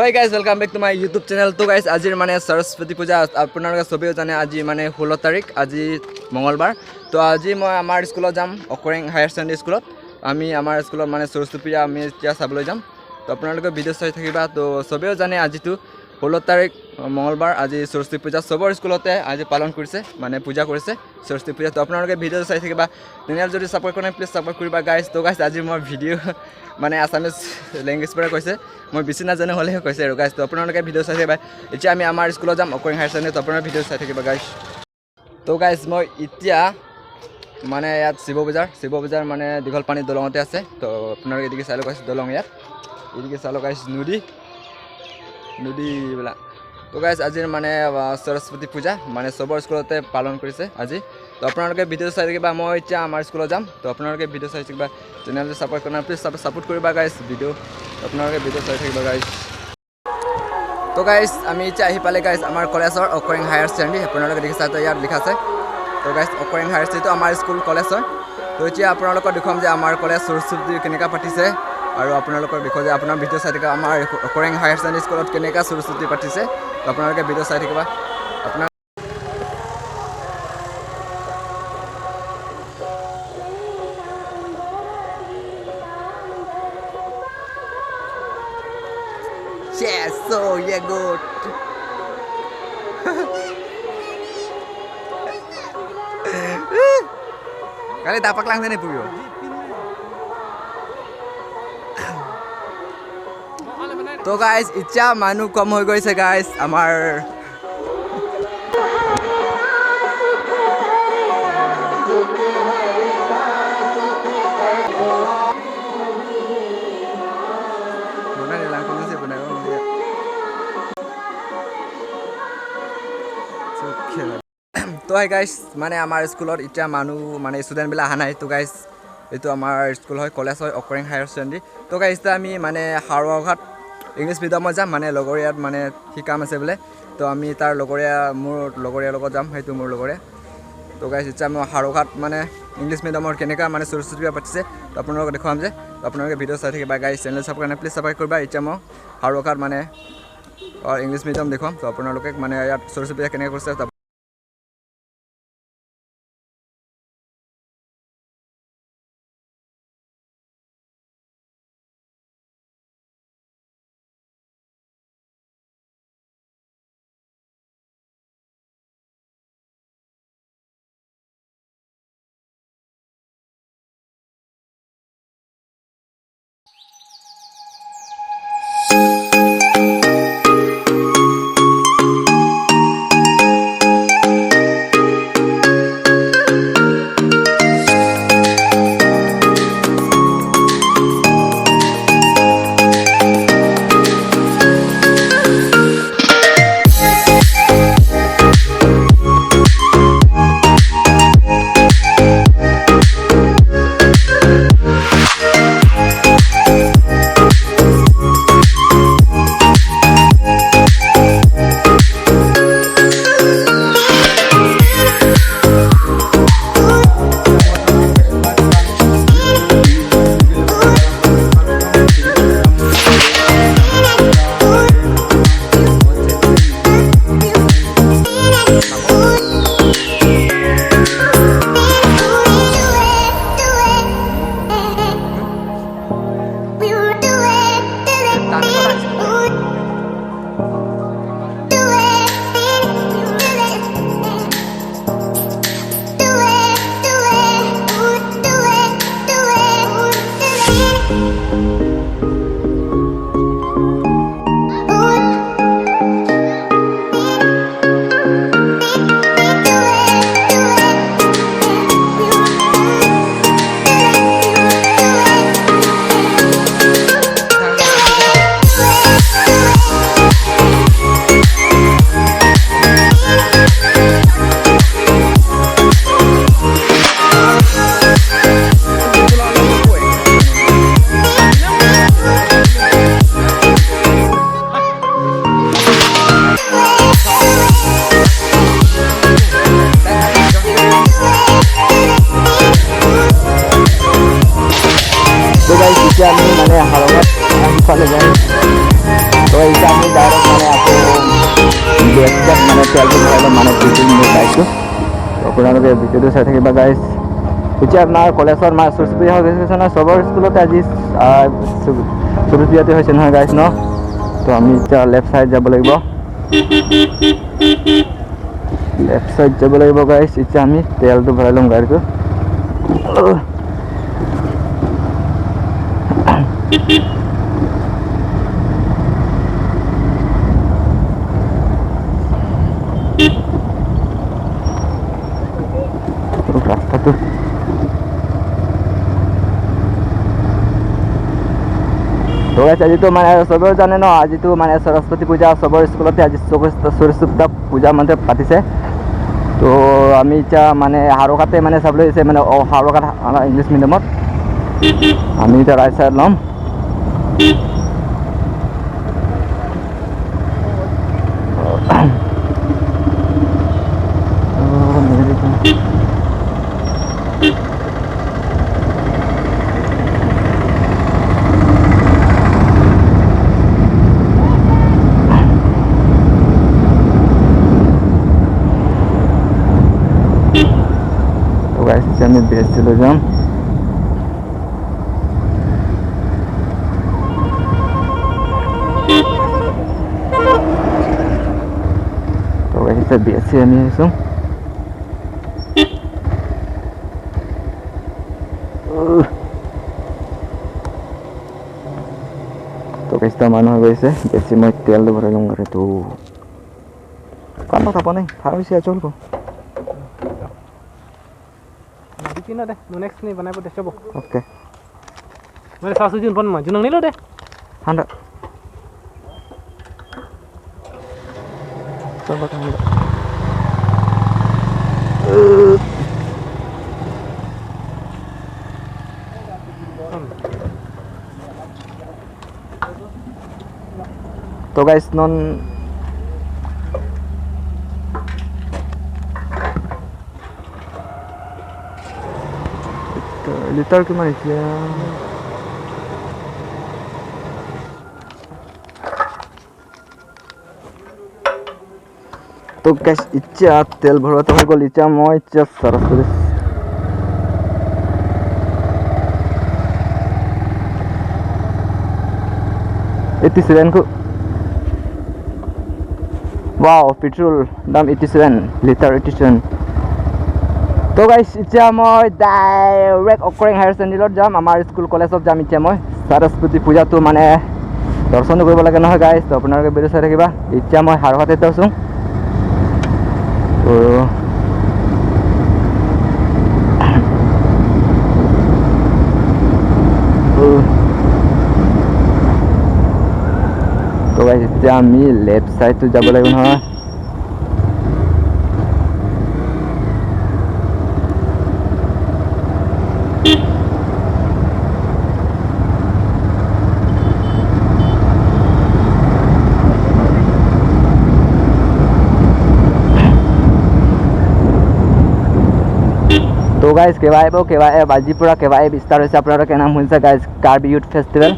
Hi guys, welcome back to my YouTube channel. তো guys, আজিৰ মানে সৰস্বতী পূজা। আপোনালোকে চবেও জানে, আজি মানে 16 তাৰিখ, আজি মঙলবাৰ। তো আজি মই আমাৰ স্কুলত যাম, অকৰেং হায়াৰ ছেকেণ্ডেৰী স্কুলত। আমি আমাৰ স্কুলত মানে সৰস্বতী পূজা আমি এতিয়া চাবলৈ যাম। তো আপোনালোকে ভিডিঅ' চাই থাকিবা। তো চবেও জানে, আজিতো 16 তাৰিখ মঙলবাৰ, আজি সৰস্বতী পূজা। চবৰ স্কুলতে আজি পালন কৰিছে, মানে পূজা কৰিছে সৰস্বতী পূজা। তো আপোনালোকে ভিডিঅ' চাই থাকিবা। চেনেল যদি ছাপোৰ্ট কৰে, প্লিজ ছাপোৰ্ট কৰিবা গাইজ। তো গাইজ, আজি মই ভিডিঅ' মানে আছামিজ লেংগুৱেজ পৰা কৈছে, মই বেছি নাজানো, হ'লেও কৈছে আৰু গাইজ। তো আপোনালোকে ভিডিঅ' চাই থাকিবা। এতিয়া আমি আমাৰ স্কুলত যাম, অকৰিং হায়াৰ ছেকেণ্ডেৰী। তো আপোনালোকে ভিডিঅ' চাই থাকিবা গাইজ। তো গাইজ, মই এতিয়া মানে ইয়াত শিৱ বজাৰ, শিৱ বজাৰ মানে দীঘল পানী দলঙতে আছে। তো আপোনালোকে এদিকে চাই লওক গাইজ, দলং ইয়াত। এদিকে চাই লওক গাইজ, নদী নদীবিলাক। তো গাইজ, আজিৰ মানে সৰস্বতী পূজা মানে চবৰ স্কুলতে পালন কৰিছে আজি। তো আপোনালোকে ভিডিঅ' চাই থাকিবা। মই এতিয়া আমাৰ স্কুলত যাম। তো আপোনালোকে ভিডিঅ' চাই থাকিবা। চেনেলটো ছাপোৰ্ট কৰা, প্লিজ ছাপোৰ্ট কৰিবা গাইজ ভিডিঅ'। আপোনালোকে ভিডিঅ' চাই থাকিবা গাইজ। তো গাইজ, আমি এতিয়া আহি পালে গাইজ, আমাৰ কলেজৰ অকৰিং হায়াৰ ছেকেণ্ডেৰী। আপোনালোকে দেখিছে, তো ইয়াত লিখা আছে। তো গাইজ, অকৰিং হায়াৰ ছেকেণ্ডেৰীটো আমাৰ স্কুল কলেজ হয়। তো এতিয়া আপোনালোকক দেখুৱাম যে আমাৰ কলেজ সৰস্বতী কেনেকুৱা পাতিছে আৰু আপোনালোকক দেখুৱাম যে আপোনাৰ ভিডিঅ' চাই থাকিব, আমাৰ অকৰিং হায়াৰ ছেকেণ্ডেৰী স্কুলত কেনেকুৱা সৰস্বতী পাতিছে। তো আপোনালোকে ভিডিঅ' চাই থাকিবা। আপোনাৰ Yes, so yeah, good. কালি দাপাক লাগছে নে পুৰিব। তো গাইজ, এতিয়া মানুহ কম হৈ গৈছে গাইজ আমাৰ। বনাই দিলাম, কোন বনাই। তো হাই গাইজ, মানে আমাৰ স্কুলত এতিয়া মানুহ মানে ষ্টুডেণ্টবিলাক অহা নাই। তো গাইজ, এইটো আমাৰ স্কুল হয়, কলেজ হয়, অকৰিং হায়াৰ ছেকেণ্ডেৰী। তো গাইজ, এতিয়া আমি মানে হাৰুৱাঘাট ইংলিছ মিডিয়ামত যাম, মানে লগৰীয়াত মানে সি কাম আছে বোলে। তো আমি তাৰ লগৰীয়া, মোৰ লগৰীয়াৰ লগত যাম, সেইটো মোৰ লগৰীয়া। তো গাইজ, এতিয়া মই হাৰুঘাট মানে ইংলিছ মিডিয়ামৰ কেনেকুৱা মানে সৰস্বতী পূজা পাতিছে, তো আপোনালোকক দেখুৱাম যে। তো আপোনালোকে ভিডিঅ' চাই থাকিবা গাইজ। চেনেল চাবৰ কাৰণে প্লিজ ছাবস্ক্ৰাইব কৰিবা। এতিয়া মই হাৰুঘাট মানে ইংলিছ মিডিয়াম দেখুৱাম। তো আপোনালোকে মানে ইয়াত সৰস্বতী পূজা কেনেকৈ কৰিছে। তেলটো ভৰাই ল'ম, মানে মোৰ বাইকটো। আপোনালোকে ভিডিঅ'টো চাই থাকিবা গাইজ। এতিয়া আপোনাৰ কলেজত মানে সৰস্বতী পূজা হৈ গৈছে নহয়, চবৰ স্কুলতে আজি সৰস্বতী পূজাতে হৈছে নহয় গাইজ ন। তো আমি এতিয়া লেফ্ট চাইড যাব লাগিব, লেফ্ট চাইড যাব লাগিব গাইজ। এতিয়া আমি তেলটো ভৰাই ল'ম গাড়ীটো। ৰাস্তাটো তো গাইজ আজিতো মানে চবেও জানে ন, আজিতো মানে সৰস্বতী পূজা, চবৰ স্কুলতে আজি সৰস্বতী পূজা মানে পাতিছে। তো আমি এতিয়া মানে হাৰকাতে মানে চাবলৈ আহিছে, মানে হাৰকাত আমাৰ ইংলিছ মিডিয়ামত। আমি এতিয়া ৰাইট চাইড ল'ম। আমি বেসিলে যাম। তো গাইজ বিএসসি আমি আহিছোঁ। তো গাইজ মানুহ হৈ গৈছে বেছি, মই তেলটো ভৰাই ল'ম গাড়ীটো। কাম থাকো নাই ফাৰ্মাচী চলব। Dikit deh, next nih banai putih coba. Oke. Mana salah sujun pon mah, junang nilo deh. Handa. Coba handa. To guys non litre কিমান এতিয়া? তো গাইজ এতিয়া তেল ভৰোৱাটো হৈ গ'ল। এতিয়া মই এতিয়া সৰস্বতী 87 কো। ৱাও, পেট্ৰল দাম 87 লিটাৰ 87। তো গাইজ এতিয়া মই ডাইৰেক্ট অকৰেং হায়াৰ ছেকেণ্ডেৰীত যাম, আমাৰ স্কুল কলেজত যাম। এতিয়া মই সৰস্বতী পূজাটো মানে দৰ্শনো কৰিব লাগে নহয় গাইজ। তো আপোনালোকে ভিডিঅ' চাই থাকিবা। এতিয়া মই হাৰঘাটতে আছোঁ। তো তো গাইজ এতিয়া আমি লেফ্ট চাইডটো যাব লাগিব নহয়। তো গাইজ কেৱাইব আজিৰ পৰা কেৱাইব ষ্টাৰ্ট হৈছে। আপোনালোকে নাম শুনিছে গাইজ, কাৰ্বি ইউথ ফেষ্টিভেল।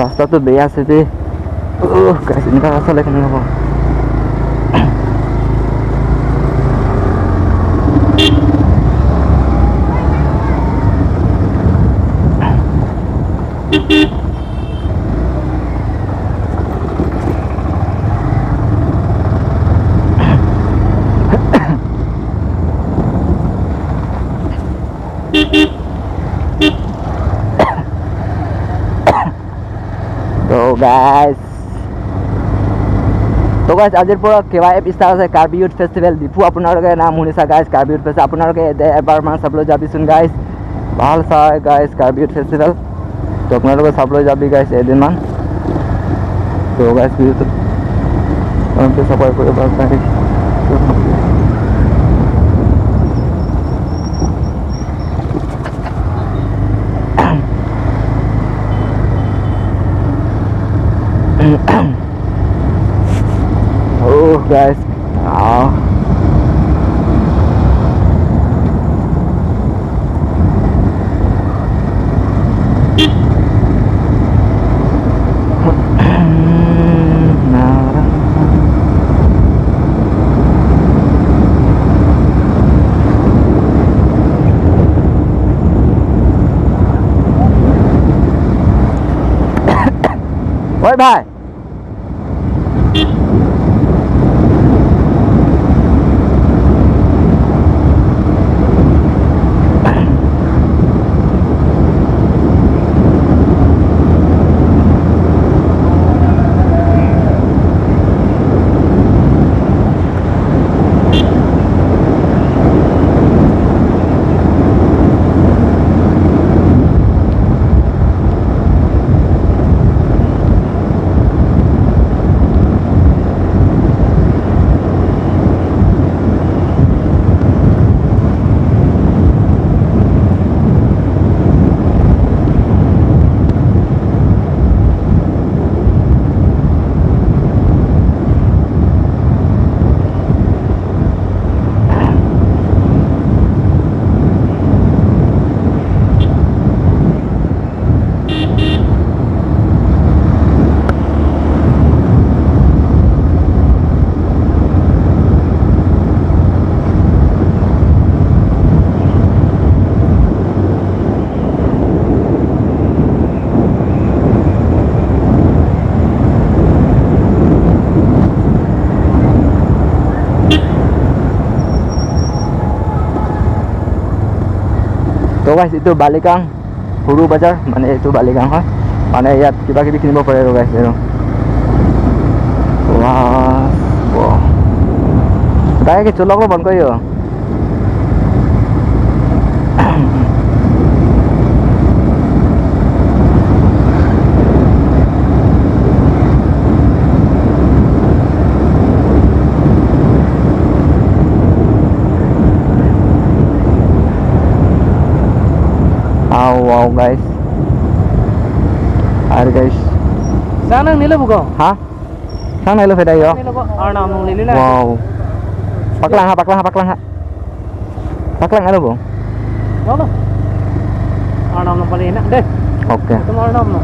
ৰাস্তাটো বেয়া আছে দেই গাইজ, এনেকুৱা ৰাস্তা হ'লে কেনেকুৱা হ'ব। তো গাইজ আজিৰ পৰা কেৱাইব ষ্টাৰ্ট আছে, কাৰ্বি ইউথ ফেষ্টিভেল ডিফু। আপোনালোকে নাম শুনিছা গাইজ, কাৰ্বি ইউথ ফেষ্টিভেল। আপোনালোকে এবাৰমান চাবলৈ যাবিচোন গাইজ, ভাল চাই গাইজ কাৰ্বি ইউথ ফেষ্টিভেল। তো আপোনালোকে চাবলৈ যাবি গাইজ এদিনমান। তো গাইজ ভিডিঅ'টো ছাপোৰ্ট কৰিব guys. Oh guys, oh. Bye bye. তো গাইছ এইটো বালিগাং সৰু বজাৰ, মানে এইটো বালিগাং হয়, মানে ইয়াত কিবা কিবি কিনিব পাৰে আৰু গাইছ। আৰু গাড়ী চলাব বন্ধ কৰি। Wow guys. Are guys. Sana nila bugo. Ha? Sana nila feda yo. Arna mong nila. Wow. Paklang ha, paklang ha, paklang ha. Paklang ano bo? Wala. Arna mong pala ina. De. Okay. Ito arna mo.